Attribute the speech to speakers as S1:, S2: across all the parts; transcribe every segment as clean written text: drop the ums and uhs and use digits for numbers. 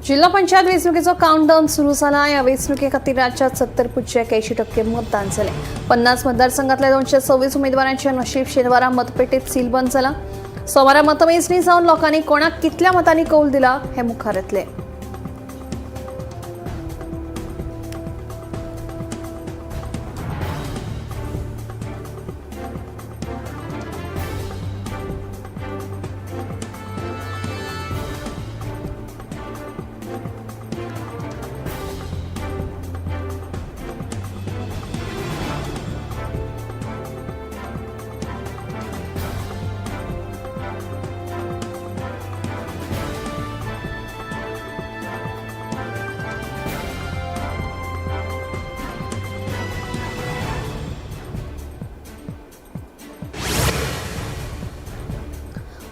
S1: जिल्हा पंचायत वेंचणुकेचो काउंटडाऊन सुरू झाला. या वेंचणुके खातीर राज्यात 70.81% मतदान झाले. 50 मतदारसंघातल्या 226 उमेदवारांचे नशीब शेनवारा मतपेटीत सीलबंद जाला. सोमारा मतमेजणी जावन लोकांनी कोणाक कितल्या मतांनी कौल दिला हे मुखार येतले.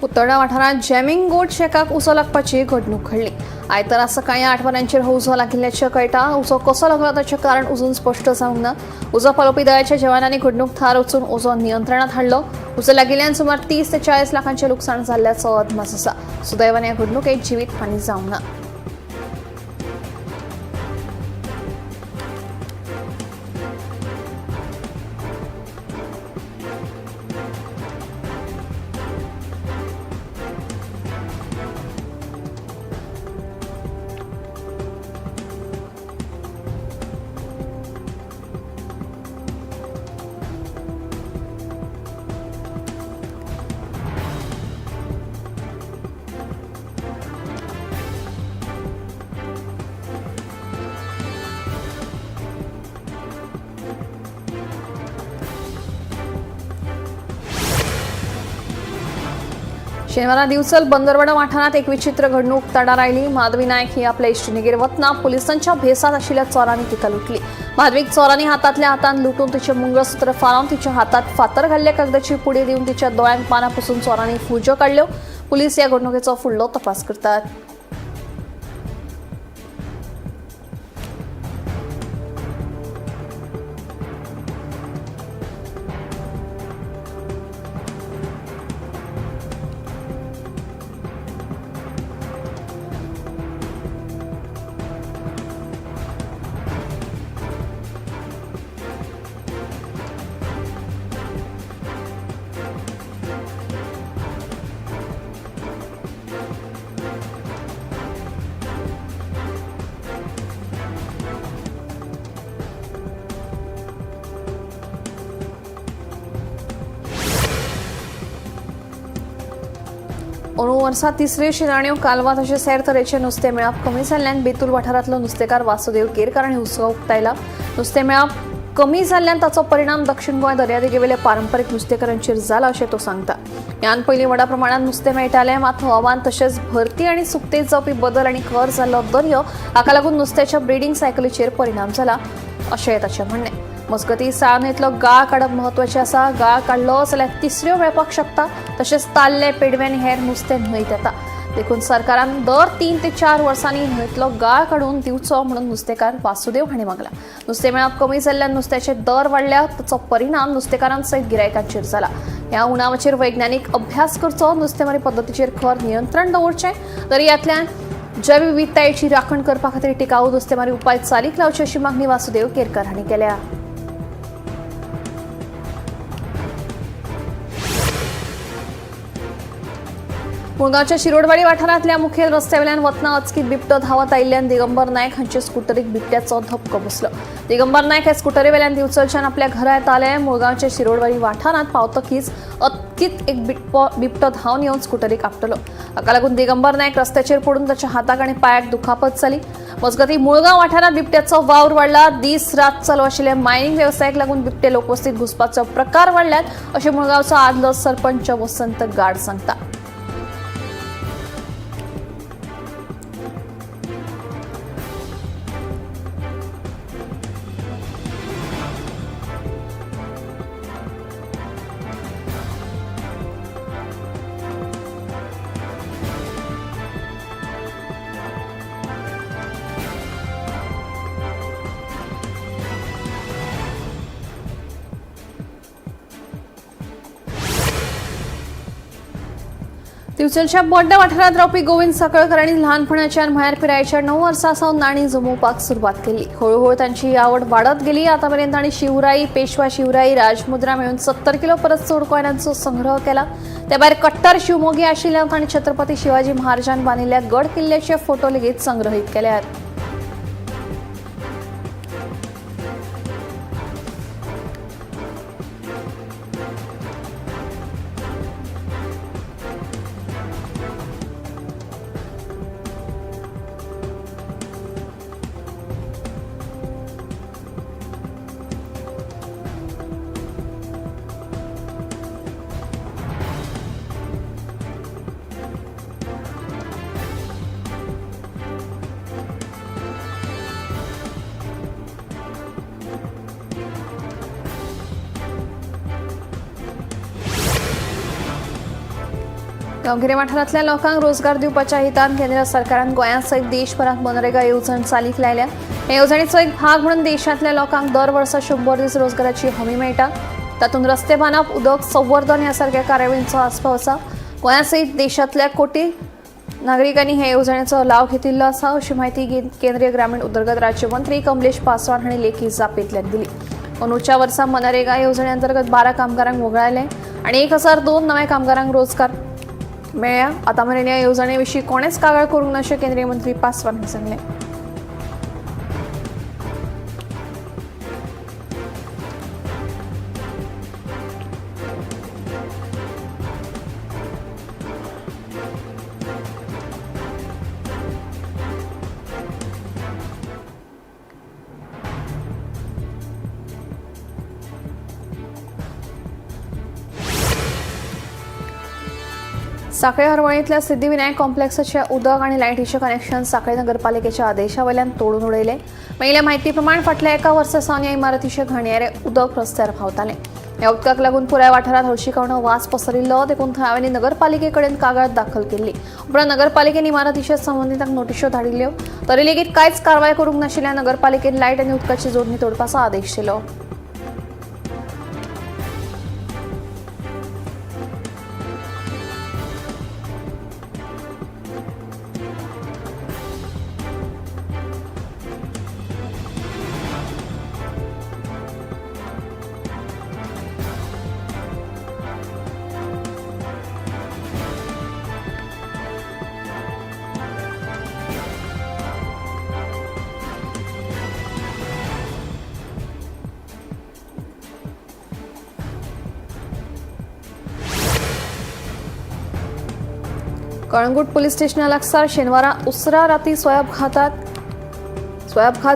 S1: उत्तोर्डा वाठारांत जॅमिंग गोट शॅकाक उजो लागपाची घडणूक घडली. आयतारा सकाळी 8 वरांचेर हो उजो लागिल्ल्याचें कळटा. उजो कसो लागलो ताचें कारण अजून स्पश्ट जावंक ना. उजो पालोवपी दळाच्या जवानांनी घडणूक थार वचून उजो नियंत्रणात हाडलो. उजो लागिल्ल्यान सुमार 30 ते 40 लाखांचें लुकसाण जाल्ल्याचो अदमास आसा. सुदैवान ह्या घडणुकेत जिवीत हानी जावंक ना. शेनवारा दिवचल बंदरवाडा वाठारांत एक विचित्र घडणूक तडार आयली. माधवी नायक ही आपल्या इश्टिणीगेर वतना पुलिसांच्या भेसात आशिल्ल्या चोरांनी तिका लुटली. माधवीक चोरांनी हातांतल्या हातान लुटून तिचें मंगळसूत्र फारावन तिच्या हातात फातर घाल्ल्या कागदाची पुडी दिवन तिच्या दोळ्यांक पानां पुसून चोरांनी फुज्यो काडल्यो. पुलीस ह्या घडणुकेचो फुडलो तपास करतात. अंदू वर्सा तिसरे शिराण्यो कालवा तशेंच हेर तरेचें नुस्तें मेळप कमी जाल्ल्यान बेतूल वाठारांतलो नुस्तेकार वासुदेव केरकार हांणी हुस्को उक्तायला. नुस्तें मेळप कमी जाल्ल्यान ताचो परिणाम दक्षिण गोंय दर्यादेगेवेल्या पारंपरीक नुस्तेकारांचेर जाला अशें तो सांगता. ह्यान पयलीं व्हडा प्रमाणांत नुस्तें मेळटालें, मात हवामान तशेंच भरती आनी सुकतेंत जावपी बदल आनी खर जाल्लो दर्यो हाका लागून नुस्त्याच्या ब्रिडींग सायकलीचेर परिणाम जाला अशें ताचें म्हणणें. मजगतीं साळ न्हंयेंतलो गाळ काडप म्हत्वाचें आसा. गाळ काडलो जाल्यार तिसऱ्यो मेळपाक शकता. तशेंच ताल्ले, पेडवे आनी हेर नुस्तें न्हंयत येता. देखून सरकारान दर 3 ते 4 वर्सांनी न्हंयेंतलो गाळ काडून दिवचो म्हणून नुस्तेकार वासुदेव हांणी मागला. नुस्तें मेळप कमी जाल्ल्यान नुस्त्याचे दर वाडल्या, ताचो परिणाम नुस्तेकारांसयत गिरायकांचेर जाला. ह्या उणावाचेर वैज्ञानीक अभ्यास करचो, नुस्तेमारी पद्दतीचेर खर नियंत्रण दवरचें, दर्यांतल्यान जैवविविधतायेची राखण करपा खातीर टिकाऊ नुस्तेमारी उपाय चालीक लावचे अशी मागणी वासुदेव केरकर हांणी केल्या. मुळगांवच्या शिरोडवाडी वाठारांतल्या मुखेल रस्त्यावेल्यान वतना अचकीत बिबटो धांवत आयिल्ल्यान दिगंबर नायक हांचे स्कुटरीक बिबट्याचो धपको बसलो. दिगंबर नायक हे स्कुटरीवेल्यान दिवचलच्यान आपल्या घरा येताले. मुळगांवच्या शिरोडवाडी वाठारांत पावतकीच अचकीत एक बिबटो धांवन येवन स्कुटरीक आपटलो. हाका लागून दिगंबर नायक रस्त्याचेर पडून ताच्या हाताक आनी पांयाक दुखापत जाली. मजगतीं मुळगांव वाठारांत बिबट्याचो वावर वाडला. दीस रात चालू आशिल्ल्या मायनिंग वेवसायाक लागून बिबटे लोकवस्तीत घुसपाचो प्रकार वाडल्यात अशें मुळगांवचो आदलो सरपंच वसंत गाड सांगता. दिवचलच्या बोड्डा वाठारांत रावपी गोविंद साखळकर हांणी ल्हानपणाच्यान म्हळ्यार पिरायेच्या 9 वर्सां सावन नाणी जमोवपाक सुरवात केली. हळूहळू तांची ही आवड वाडत गेली. आतापर्यंत तांणी शिवराई, पेशवा शिवराई, राजमुद्रा मेळून 70 किलो परस चड कॉयनांचो संग्रह केला. ते भायर कट्टर शिवमोगी आशिल्ल्यान तांणी छत्रपती शिवाजी महाराजान बांदिल्ल्या गड किल्ल्याचे फोटो लेगीत संग्रहीत केल्यात. गांवगिरे वाठारांतल्या लोकांक रोजगार दिवपाच्या हितान केंद्र सरकारान गोंया सयत देशभरात मनरेगा येवजण चालीक लायल्या. हे येवजणेचो एक भाग म्हणून देशांतल्या लोकांक दर वर्सा 100 दीस रोजगाराची हमी मेळटा. तातूंत रस्ते बांदप, उदक संवर्धन ह्या सारक्या कार्यावळींचो आस्पाव आसा. गोंया सयत देशांतल्या कोटी नागरिकांनी हे येवजणेचो लाव घेतिल्लो आसा, अशी माहिती केंद्रीय ग्रामीण उदरगत राज्यमंत्री कमलेश पासवान हांणी लेखी जापेंतल्यान दिली. अंदूच्या वर्सा मनरेगा येवजणे अंतर्गत 12 कामगारांक वगळायले आनी 1002 नव्या कामगारांक रोजगार मेळ्ळ्या. आतां मेरेन ह्या येवजणे विशीं कोणेच कागाळ करूंक ना अशें केंद्रीय मंत्री पासवान हांणी सांगलें. साखळे हरवळींतल्या सिद्धिविनायक कॉम्प्लेक्साच्या उदक आणि लायटीचें कनेक्शन साखळे नगरपालिकेच्या आदेशावयल्यान तोडून उडयलें. मेळिल्ल्या माहिती प्रमाण फाटल्या एका वर्सा सावन ह्या इमारतीचें घाणयारें उदक रस्त्यार व्हांवतालें. ह्या उदकाक लागून पुराय वाठारांत हळशिकावणो वास पसरिल्लो. देखून थळाव्यांनी नगरपालिके कडेन कागाळ दाखल केल्ली. उपरांत नगरपालिकेन इमारतीच्या संबंदितांक नोटिश्यो धाडिल्ल्यो. तरी लेगीत कांयच कारवाय करूंक नाशिल्ल्यान नगरपालिकेन लायट आनी उदकाची जोडणी तोडपाचो आदेश दिलो. कळंगूट पोलीस स्टेशना लागसार शेनवारा उसरा राती स्वयंअपघात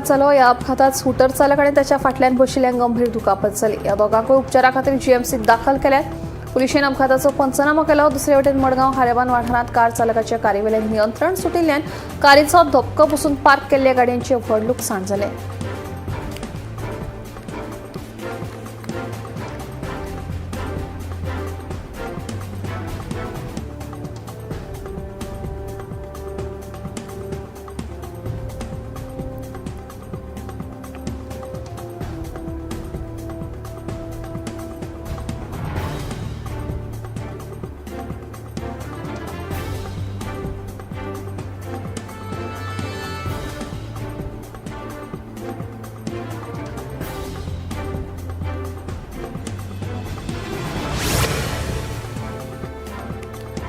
S1: जालो. ह्या अपघातात स्कूटर चालक आनी ताच्या फाटल्यान बशिल्ल्यांक गंभीर दुखापत जाली. ह्या दोगांकूय उपचारा खातीर जीएमसीत दाखल केल्यात. पुलिशेन अपघाताचो पंचनामो केलो. दुसरे वटेन मडगांव खारेबान वाठारांत कार चालकाच्या कारीवेल्यान नियंत्रण सुटिल्ल्यान कारीचो धपको बसून पार्क केल्ल्या गाडयांचें व्हड लुकसाण जालें.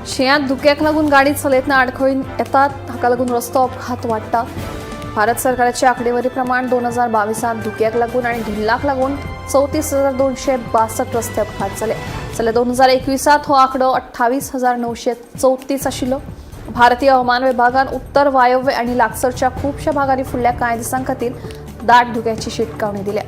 S1: शिंयांत धुक्याक लागून गाडी चलयतना आडखळी येतात. हाका लागून रस्तो अपघात वाडटा. भारत सरकाराच्या आंकडेवारी प्रमाण 2022 धुक्याक लागून आनी धुल्लाक लागून 34,262 रस्ते अपघात जाले. जाल्यार 2021 हो आंकडो 28,934 आशिल्लो. भारतीय हवामान विभागान उत्तर, वायव्य आनी लागसरच्या खुबश्या भागांनी फुडल्या कांय दिसां खातीर दाट धुक्याची शिटकावणी दिल्या.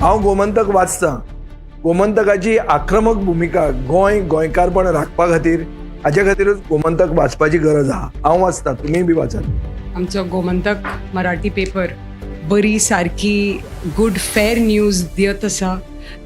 S2: हांव गोमंतक वाचतां. गोमंतकाची आक्रमक भुमिका गोंय गोंयकारपण राखपा खातीर, हाजे खातीरूच गोमंतक वाचपाची गरज आहा. हांव वाचतां, तुमीय बी वाचात.
S3: आमचो गोमंतक मराठी पेपर बरी सारकी गुड फेर न्यूज दियत आसा,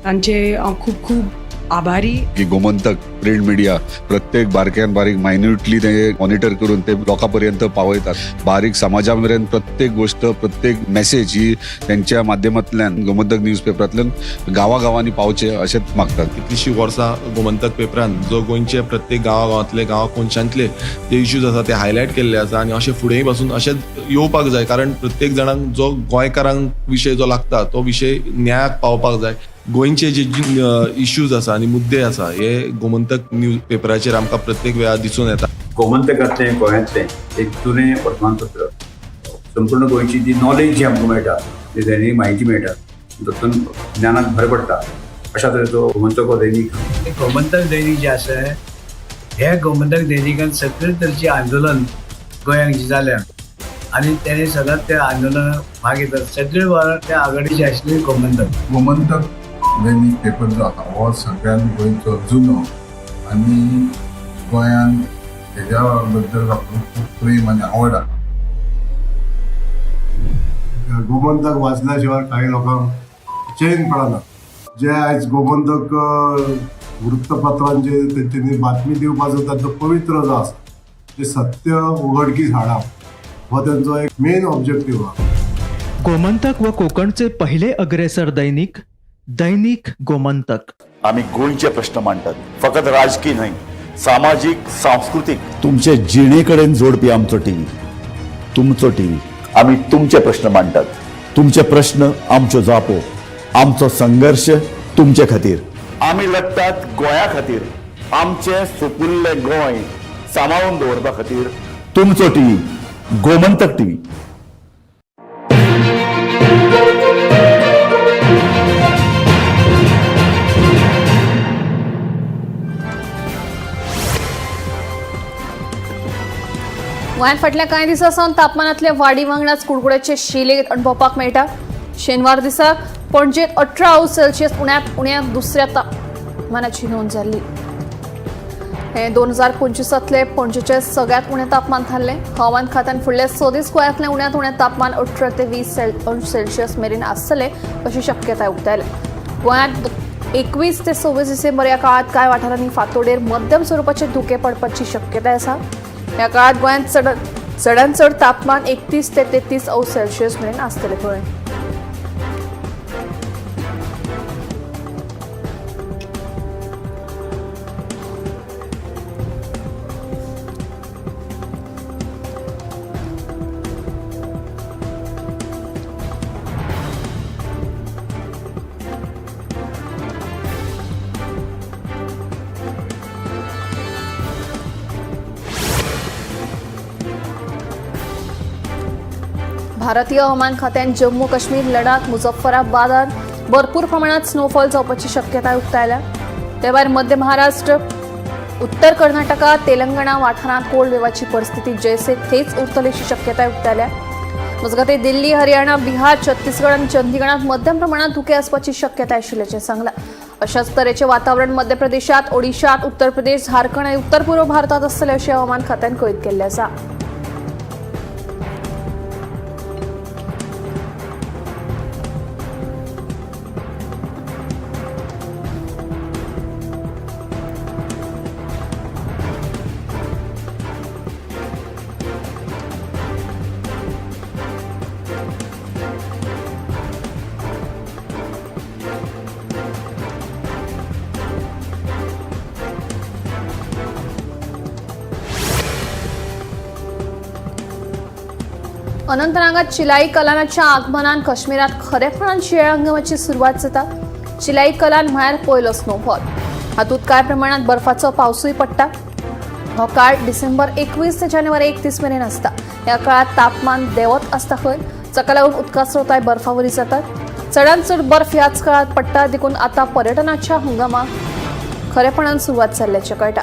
S3: तांचे हांव खूब खूब आभारी.
S4: की गोमंतक प्रिंट मिडिया प्रत्येक बारक्यान बारीक मायन्युटली ते मॉनिटर करून ते लोकां पर्यंत पावयतात. बारीक समाजा मेरेन प्रत्येक गोष्ट, प्रत्येक मेसेज ही त्यांच्या माध्यमांतल्यान गोमंतक न्यूज पेपरांतल्यान गांवागांवांनी पावचे अशेंच मागतात.
S5: कितलीशीं वर्सां गोमंतक पेपरान जो गोंयचे प्रत्येक गांवागांवांतले, गांवा कोनशांतले जे इश्यूज आसा ते हायलायट केल्ले आसा आनी अशें फुडेंय पासून अशेंच येवपाक जाय, कारण प्रत्येक जाणांक जो गोंयकारांक विशय जो लागता तो विशय न्यायाक पावपाक जाय. गोंयचे जे इश्यूज आसा आनी मुद्दे आसा हे गोमंतक न्यूज पेपराचेर आमकां प्रत्येक वेळार दिसून येता.
S6: गोमंतकांतलें गोंयांतलें एक जुनें वर्तमानपत्र, संपूर्ण गोंयची जी नॉलेज जी आमकां मेळटा, जी दैनीक म्हायती मेळटा, तातूंत ज्ञानाक भर पडटा. अशा तरेचो गोमंतक हो दैनीक.
S7: गोमंतक दैनीक जें आसा, हे गोमंतक दैनिकान सगळे तरेचें आंदोलन गोंयांत जी जाल्या आनी तेणे सदांच त्या आंदोलनात भाग घेतात. सगळे वावर त्या आघाडीचे आशिल्ले गोमंतक.
S8: गोमंतक दैनीक पेपर जो आसा हो सगळ्यान गोंयचो जुनो आनी गोंयान हेज्या बद्दल लोकांक खूब प्रेम आनी आवड आसा.
S9: गोमंतक वाचल्या शिवाय काही लोकांक चैन पडना. जे आयज गोमंतक वृत्तपत्रांचे तेंच्यांनी बातमी दिवपाचो तांचो पवित्र जो आसा ते सत्य उघडकीस हाडप हो तेंचो एक मेन ऑब्जेक्टीव आहा.
S10: गोमंतक व कोकणचे पहिले अग्रेसर दैनिक, दैनिक गोमंतक.
S11: आमी गोंयचे प्रश्न मांडटात, फकत राजकीय न्हय, सामाजीक, सांस्कृतीक, तुमचे जिणे कडेन जोडपी आमचो टीव्ही, तुमचो टीव्ही. आमी तुमचे प्रश्न मांडटात, तुमचे प्रश्न आमच्यो जापो, आमचो संघर्श तुमचे खातीर. आमी लडटात गोंया खातीर, आमचें सुपुल्लें गोंय सांबाळून दवरपा खातीर. तुमचो टीव्ही, गोमंतक टीव्ही.
S1: गोंयांत फाटल्या कांय दिसां सावन तापमानांतले वाडी वांगडाच कुडकुड्याचे शीं लेगीत अणभवपाक मेळटा. शेनवार दिसा पणजेंत 18 अंश सेल्सियस उण्यांत उण्या दुसऱ्या तापमानाची नोंद जाल्ली. हें 2025तलें पणजेचें सगळ्यांत उणें तापमान थारलें. हवामान खात्यान फुडले 6 दीस गोंयांतलें उण्यांत उणें तापमान 18 ते 20 अंश सेल्सियस मेरेन आसतलें अशी शक्यताय उक्तायल्या. गोंयांत 21 ते 26 डिसेंबर ह्या काळांत कांय वाठारांनी फांतोडेर मध्यम स्वरुपाचे धुकें पडपाची शक्यताय आसा. ह्या काळांत गोंयांत चडांत चड तापमान 31 ते 33 अंश सेल्सियस मेरेन आसतलें खंय. भारतीय हवामान खात्यान जम्मू काश्मीर, लडाख, मुझफ्फराबादात भरपूर प्रमाणात स्नोफॉल जावपाची शक्यताय उक्तायल्या. ते भायर मध्य महाराष्ट्र, उत्तर कर्नाटका, तेलंगणा वाठारांत कोल्ड वेवाची परिस्थिती जैसे थेच उरतली अशी शक्यताय उक्तायल्या. मजगतीं दिल्ली, हरियाणा, बिहार, छत्तीसगड आनी चंदीगडात मध्यम प्रमाणात धुकें आसपाची शक्यताय आशिल्ल्याचें सांगलां. अशाच तरेचें वातावरण मध्य प्रदेशात, ओडिशात, उत्तर प्रदेश, झारखंड आनी उत्तर पूर्व भारतात आसतलें अशें हवामान खात्यान कळीत केल्लें आसा. अनंतनागात चिलाई कलानाच्या आगमनान काश्मीरात खरेपणान शिंयाळ हंगामाची सुरवात जाता. चिलाई कलान म्हळ्यार पयलो स्नोफॉल. हातूंत कांय प्रमाणात बर्फाचो पावसूय पडटा. हो काळ डिसेंबर 21 ते जानेवारी 31 मेरेन आसता. ह्या काळात तापमान देंवत आसता खंय. जाका लागून उदका स्रोताय बर्फावरी जातात. चडांत चड बर्फ ह्याच काळात पडटा, देखून आतां पर्यटनाच्या हंगामाक खरेपणान सुरवात जाल्ल्याचें कळटा.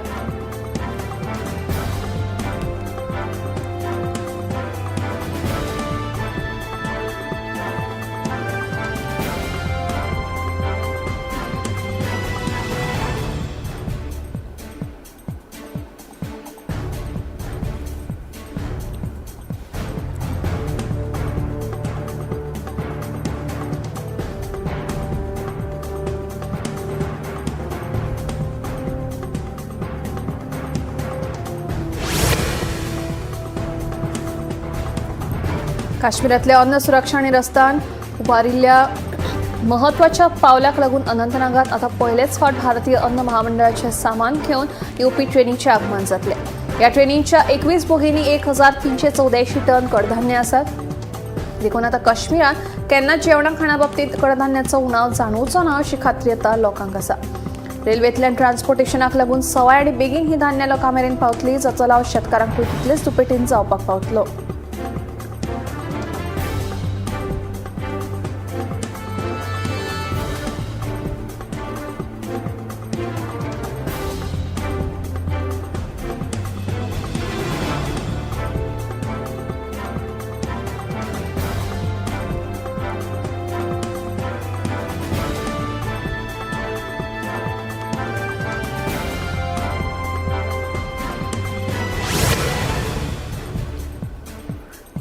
S1: काश्मीरातल्या अन्न सुरक्षा आनी रस्त्यान उबारिल्ल्या म्हत्वाच्या पावलाक लागून अनंतनागात आतां पयलेच फावट भारतीय अन्न महामंडळाचें सामान घेवन येवपी ट्रेनीचें आगमन जातलें. ह्या ट्रेनीच्या 21 बोगींनी 1384 टन कडधान्य आसात. देखून आतां काश्मीरात केन्ना जेवणा खाणा बाबतींत कडधान्याचो उणाव जाणवचो ना अशी खात्री आतां लोकांक आसा. रेल्वेंतल्यान ट्रान्सपोर्टेशनाक लागून सवाय आनी बेगीन ही धान्यां लोकां मेरेन पावतली, जाचो लाव शेतकारांकूय तितलेच दुपेटीन जावपाक पावतलो.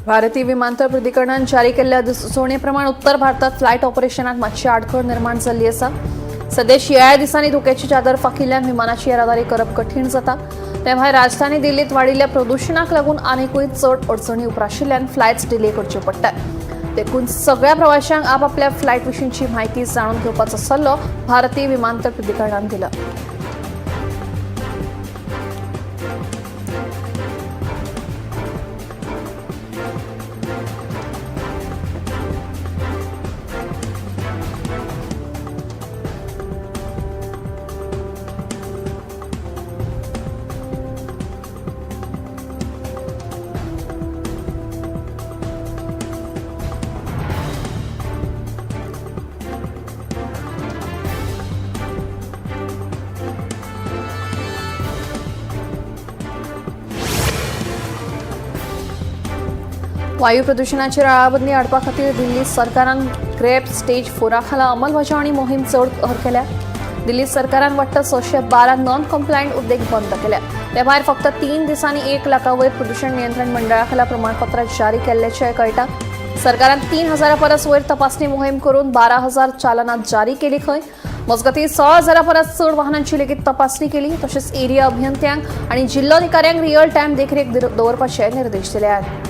S1: भारतीय विमानतळ प्राधिकरणान जारी केल्ल्या अधिसुचोवणे प्रमाण उत्तर भारतात फ्लायट ऑपरेशनाक मातशी आडखळ निर्माण जाल्ली आसा. सध्या शिंयाळ्या दिसांनी धोक्याची चादर फाकिल्ल्यान विमानाची येरादारी करप कठीण जाता. ते भायर राजधानी दिल्लीत वाडिल्ल्या प्रदुशणाक लागून आनिकूय चड अडचणी उप्राशिल्ल्यान फ्लायट्स डिले करच्यो पडटात. देखून सगळ्या प्रवाशांक आपापल्या फ्लायट विशींची म्हायती जाणून घेवपाचो सल्लो भारतीय विमानतळ प्राधिकरणान दिला. वायू प्रदूषणाचेर आळाबंदी हाडपा खातीर दिल्ली सरकारान ग्रॅप स्टेज 4 खाला अंमलबजावणी मोहीम चड खर केल्या. दिल्ली सरकारान वट्ट 612 नॉन कंप्लायंट उद्देग बंद केल्या. ते भायर फक्त 3 दिसांनी 1 लाखा वयर प्रदूषण नियंत्रण मंडळा खाला प्रमाणपत्रां जारी केल्ल्याचें कळटा. सरकारान 3000 परस वयर तपासणी मोहीम करून 12,000 चालनां जारी केली खंय. मजगतीं 16,000 परस चड वाहनांची लेगीत तपासणी केली. तशेंच एरिया अभियंत्यांक आनी जिल्लोधिकाऱ्यांक रियल टायम देखरेख दवरपाचे निर्देश दिल्यात.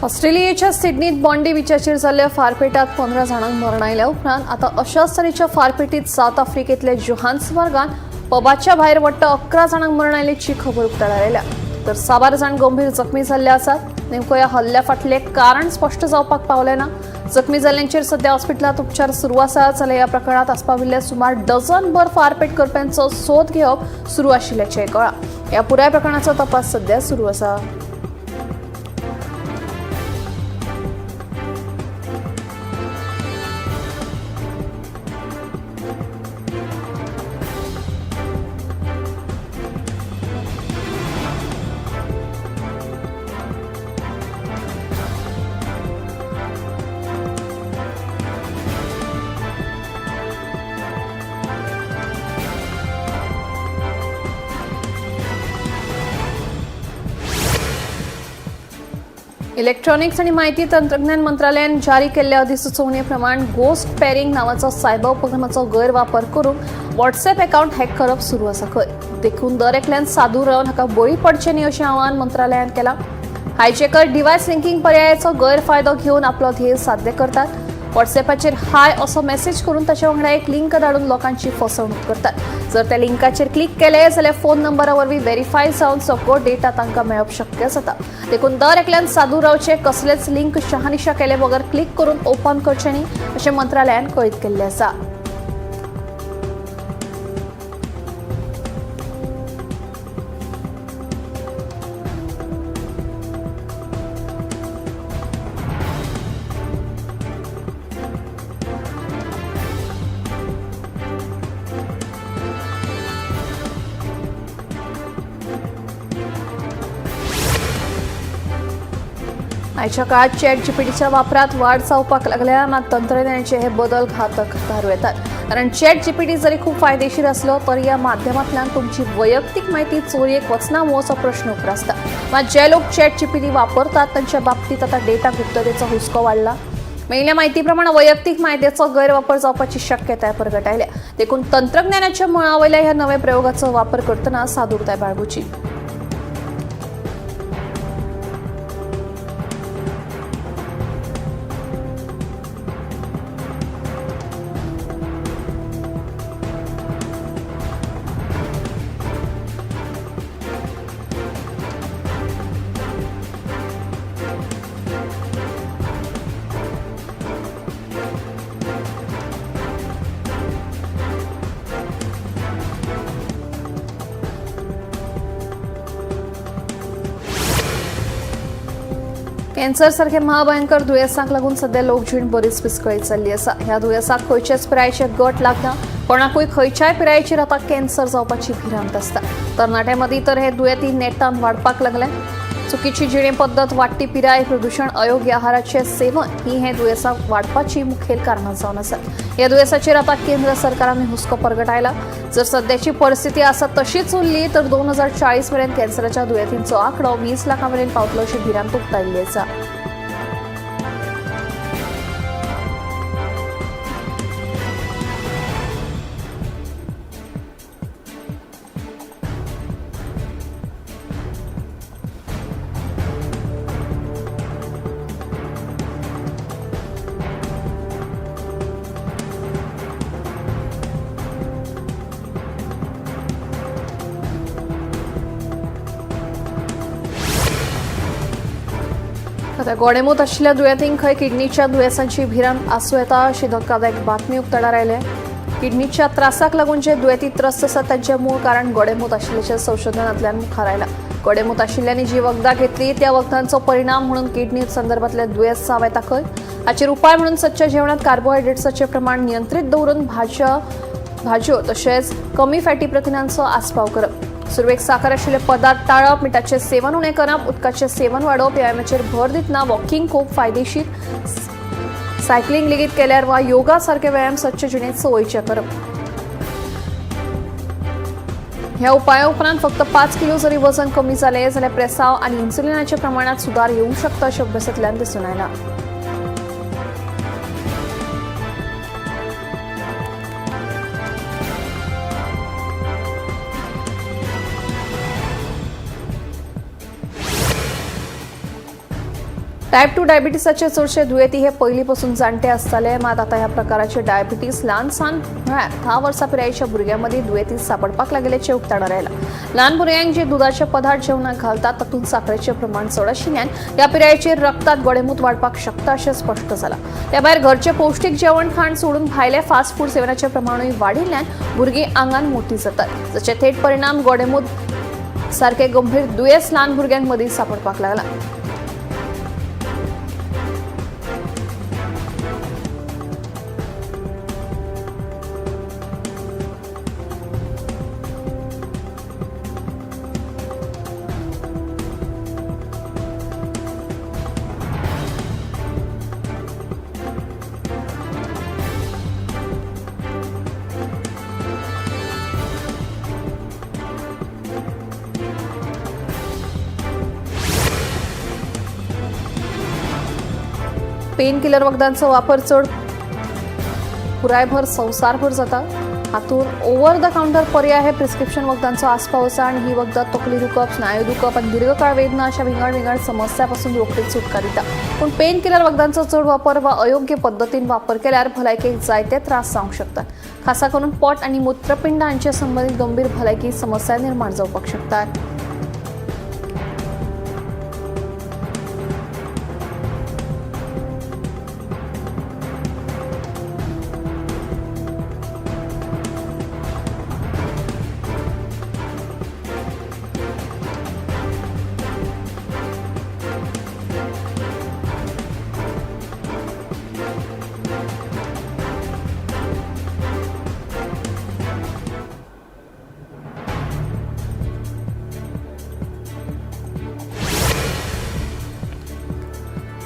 S1: ऑस्ट्रेलियेच्या सिडनीत बॉन्डी बिचाचेर जाल्ल्या फारपेटात 15 जाणांक मरण आयल्या उपरांत आतां अशाच तरेच्या फारपेटीत सावथ आफ्रिकेंतल्या जोहान्सबर्गान पबाच्या भायर वट्ट 11 जाणांक मरण आयिल्ल्याची खबर उक्ताडार आयल्या. तर साबार जाण गंभीर जखमी जाल्ले आसात. नेमको ह्या हल्ल्या फाटलें कारण स्पश्ट जावपाक पावलें ना. जखमी जाल्ल्यांचेर सध्या हॉस्पिटलांत उपचार सुरू आसा. जाल्यार ह्या प्रकरणांत आस्पाविल्ल्या सुमार डझनभर फारपेट करप्यांचो सोद घेवप सुरू आशिल्ल्याचें कळ्ळां. ह्या पुराय प्रकरणाचो तपास सध्या सुरू आसा. इलेक्ट्रॉनिक्स आणि माहिती तंत्रज्ञान मंत्रालयान जारी केल्ल्या अधिसुचोवणे प्रमाण गोस्ट पेरिंग नावाचो सायबर उपक्रमाचो गैरवापर करून व्हॉट्सएप अकाउंट हॅक करप सुरू आसा खंय. देखून दर एकल्यान सादूर रावन हाका बळी पडचें न्ही अशें आवाहन मंत्रालयान केलां. हायजेकर डिव्हायस लिंकिंग पर्यायाचो गैरफायदो घेवन आपलो ध्येय साध्य करतात. व्हॉट्सएपाचेर हाय असो मेसेज करून ताच्या वांगडा एक लिंक धाडून लोकांची फसवणूक करतात. जर त्या लिंकाचेर क्लिक केले जाल्यार फोन नंबरा वरवीं व्हेरीफाय जावन सगळो डेटा तांकां मेळप शक्य जाता. देखून दर एकल्यान सादूर रावचें, कसलेच लिंक शहानिशा केले बगर क्लिक करून ओपन करचें न्ही अशें मंत्रालयान कळीत केल्लें आसा. आयच्या काळात चॅट जीपीटीच्या वापरात वाढ जावपाक लागल्या, मात तंत्रज्ञानाचे हे बदल घातक थारूं येतात. कारण चॅट जीपीटी जरी खूब फायदेशीर आसलो तरी ह्या माध्यमांतल्यान तुमची वैयक्तीक म्हायती चोरयेक वचना मूं असो प्रश्न उप्रासता. मात जे लोक चॅट जीपीटी वापरतात तांच्या बाबतींत आतां डेटा गुप्ततेचो हुस्को वाडला. मेळिल्ल्या म्हायती प्रमाण वैयक्तीक म्हायतीचो गैरवापर जावपाची शक्यताय परगटायल्या. देखून तंत्रज्ञानाच्या मळा वयल्या ह्या नव्या प्रयोगाचो वापर करतना सादूरताय बाळगुची. कॅन्सर सारखे महाभयंकर दुयेंसांक लागून सध्या लोकजीण बरीच विस्कळीत जाल्ली आसा. ह्या दुयेंसाक खंयच्याच पिरायेचे गट लागना. कोणाकूय खंयच्याय पिरायेचेर आतां कॅन्सर जावपाची भिरांत आसता. तरणाट्यां मदीं तर हे दुयेंती नेटान वाडपाक लागले. चुकीची जिणे पद्दत, वाडटी पिराय, प्रदूशण, अयोग्य आहाराचें सेवन ही हे दुयेंसां वाडपाची मुखेल कारणां जावन आसात. ह्या दुयेंसाचेर आतां केंद्र सरकारान हुस्को परगटायला. जर सद्याची परिस्थिती आसा तशीच उरली तर 2040 मेरेन कॅन्सराच्या दुयेंतींचो आंकडो 20 लाखां मेरेन पावतलो अशी भिरांत उक्तायल्ली आसा. आतां गोडेमूत आशिल्ल्या दुयेंतींक खंय किडनीच्या दुयेंसांची भिरांत आसूं येता अशी धक्कादायक बातमी उक्ताडार आयल्या. किडनीच्या त्रासाक लागून जे दुयेंती त्रस्त आसात तांचें मूळ कारण गोडेमूत आशिल्ल्याचें संशोधनांतल्यान मुखार आयलां. गोडेमूत आशिल्ल्यांनी जी वखदां घेतली त्या वखदांचो परिणाम म्हणून किडनी संदर्भातले दुयेंस जावं येता खंय. हाचेर उपाय म्हणून सदच्या जेवणात कार्बोहायड्रेट्साचें प्रमाण नियंत्रीत दवरून भाजयो तशेंच कमी फॅटी प्रथिनांचो आस्पाव करप, सुरवेक साखर आशिल्ले पदार्थ टाळप, मिठाचें सेवन उणें करप, उदकाचें सेवन वाडोवप, व्यायामाचेर भर दितना वॉकिंग खूब फायदेशीर, सायकलिंग लेगीत केल्यार वा योगा सारके व्यायाम सदचे जिणेंत संवयचे करप. ह्या उपाया उपरांत फक्त 5 किलो जरी वजन कमी जालें जाल्यार प्रेसाव आनी इन्सुलिनाच्या प्रमाणांत सुदार येवंक शकता अशें अभ्यासांतल्यान दिसून आयलां. टायप 2 डायबिटीसाचे चडशे दुयेंती हे पयलीं पसून जाणटे आसताले. मात आतां ह्या प्रकाराचे डायबिटीस ल्हान सान म्हळ्यार 10 वर्सां पिरायेच्या भुरग्यां मदीं दुयेंती सांपडपाक लागिल्ल्याचें उक्ताडार आयलां. ल्हान भुरग्यांक जे दुदाचे पदार्थ जेवणाक घालतात तातूंत साखरेचें प्रमाण चड आशिल्ल्यान ह्या पिरायेचेर रक्तांत गोडेमूत वाडपाक शकता अशें स्पश्ट जालां. त्या भायर घरचें पौश्टीक जेवण खाण सोडून भायले फास्ट फूड सेवनाचें प्रमाणूय वाडिल्ल्यान भुरगीं आंगान मोटी जातात, जाचे थेट परिणाम गोडेमूत सारके गंभीर दुयेंस ल्हान भुरग्यांक मदीं सांपडपाक लागलां. पेन किलर वखदांचो वापर चड पुरायभर संवसारभर जाता. हातूंत ओव्हर the counter पर्याय हे प्रिस्क्रिप्शन वखदांचो आस्पाव आसा आनी ही वखदां तकली दुखप, स्नायू दुखप आनी दीर्घकाळ वेदना अशा विंगड विंगड समस्या पासून रोखडीच सुटका दिता. पूण पेन किलर वखदांचो चड वापर वा अयोग्य पद्दतीन वापर केल्यार भलायकेक जायते त्रास जावंक शकतात. खासा करून पोट आनी मूत्रपिंड हांचे संबंदीत गंभीर भलायकी समस्या निर्माण जावपाक शकतात.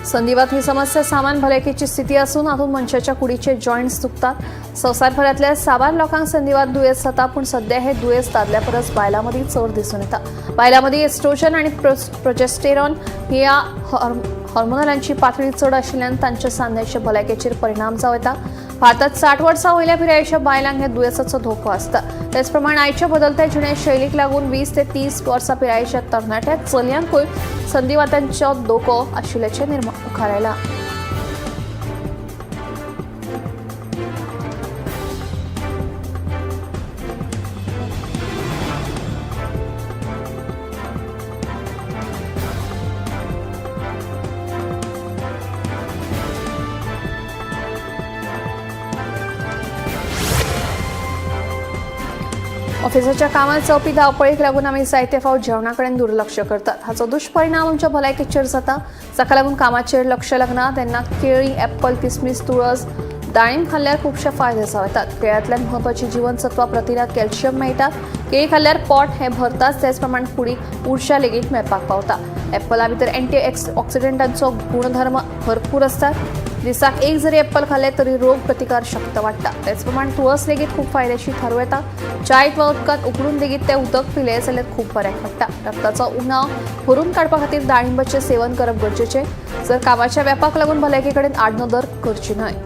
S1: संधिवात ही समस्या सामान्य भलायकेची स्थिती असून हातूंत मनशाच्या कुडीचे जॉयंट्स दुखतात. संवसारभरांतल्या साबार लोकांक संधिवात दुयेंस जाता, पूण सध्या हे दुयेंस दादल्या परस बायलां मदीं चड दिसून येता. बायलां मदीं एस्ट्रोजन आनी प्रोजेस्टेरॉन ह्या हॉर्मोनांची पातळी चड आशिल्ल्यान तांच्या सांध्याच्या भलायकेचेर परिणाम जावं येता. भारतात 60 वर्सां वयल्या पिरायेच्या बायलांक ह्या दुयेंसाचो धोको आसता. तेचप्रमाण आयच्या बदलत्या जिणे शैलीक लागून 20 ते 30 वर्सां पिरायेच्या तरणाट्या चलयांकूय संधिवातांचो धोको आशिल्ल्याचें मुखार आयलां. ऑफिसाच्या कामात जावपी धांवपळीक लागून आमी जायते फावट जेवणा कडेन दुर्लक्ष करतात. हाचो दुश्परिणाम आमच्या भलायकेचेर जाता. जाका लागून कामाचेर लक्ष लागना तेन्ना केळी, ॲपल, किसमीस, तुळस, दाळीम खाल्ल्यार खुबशे फायदे जावं येतात. केळ्यांतल्यान म्हत्वाची जीवनसत्वां, प्रथिनां, कॅल्शियम मेळटा. केळी खाल्ल्यार पोट हें भरताच, तेच प्रमाण कुडीक उर्जा लेगीत मेळपाक पावता. ॲपला भितर अँटी ऑक्सिडंटांचो गुणधर्म भरपूर आसतात. दिसाक एक जरी ॲपल खाल्लें तरी रोग प्रतिकार शक्त वाडटा. तेचप्रमाण तुळस लेगीत खूब फायदेशीर थारूं येता. चायत वा उदकांत उकडून लेगीत तें उदक पिलें जाल्यार खूब बऱ्याक पडटा. रक्ताचो उणाव भरून काडपा खातीर दाळिंबाचें सेवन करप गरजेचें. जर कामाच्या व्यापाक लागून भलायके कडेन आडनदर करची न्हय.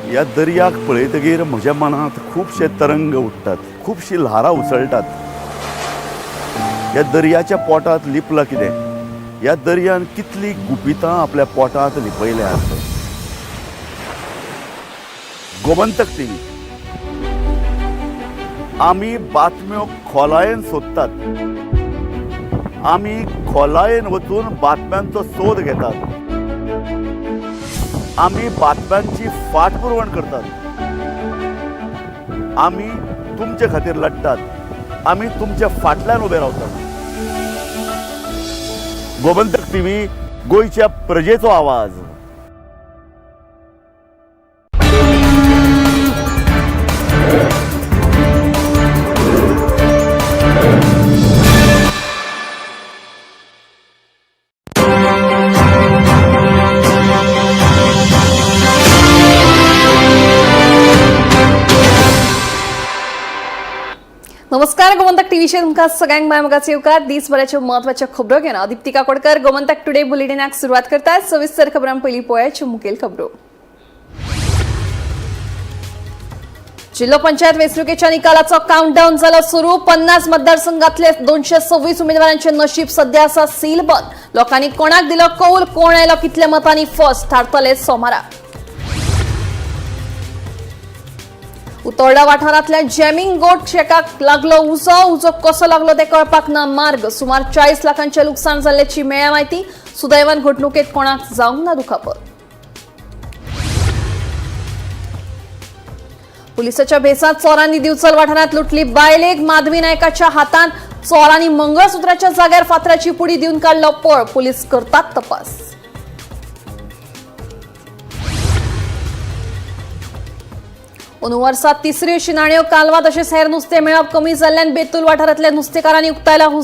S11: ह्या दर्याक पळयतगीर म्हज्या मनांत खुबशे तरंग उठ्ठात, खुबशीं ल्हारां उसळटात. ह्या दर्याच्या पोटांत लिपलां कितें? ह्या दर्यान कितलीं गुपितां आपल्या पोटांत लिपयल्यांत? गोमंतक टीव्ही आमी बातम्यो खोलायेन सोदतात, आमी खोलायेन वचून बातम्यांचो सोद घेतात, आमी बातम्यांची फाटपुरवण करतात, आमी तुमचे खातीर लढटात, आमी तुमच्या फाटल्यान उबे रावतात. गोमंतक टीव्ही, गोंयच्या प्रजेचो आवाज.
S1: नमस्कार, गोमंतक टीव्हीचेर तुमकां सगळ्यांक माय मोगाचो येवकार. दीसभराच्यो म्हत्वाच्यो खबरो घेवन हांव दीप्ती काकोडकर गोमंतक टुडे बुलेटिनाक सुरवात करतात. सविस्तर खबरां पयलीं पळयाच्यो मुखेल खबरो. जिल्हो पंचायत वेंचणुकेच्या निकालाचो काउंटडाऊन झाला सुरू. 50 मतदारसंघातले 226 उमेदवारांचे नशीब सध्या आसा सीलबंद. लोकांनी कोणाक दिलो कौल, कोण आयलो कितल्या मतांनी फर्स्ट थारतले सोमारा. उतोर्डा वाठारांतल्या जॅमिंग गोट शेकाक लागलो उजो. उजो कसो लागलो ते कळपाक ना मार्ग. सुमार 40 लाखांचे लुकसाण जाल्ल्याची मेळ्ळ्या म्हायती. सुदैवान घडणुकेत कोणाक जावंक ना दुखापत. पुलिसाच्या भेसात चोरांनी दिवचल वाठारात लुटली बायलेक. माधवी नायकाच्या हातांत चोरांनी मंगळसूत्राच्या जाग्यार फातराची पुडी दिवन काडलो पळ. पोलीस करतात तपास. अंदू वर्सात तिसरी शिनाण्यो कालवा तशेंच हेर नुस्तें मेळप कमी जाल्ल्यान बेतूल वाठारांतल्या नुस्तेकारांनी उक्तायला हुस्को.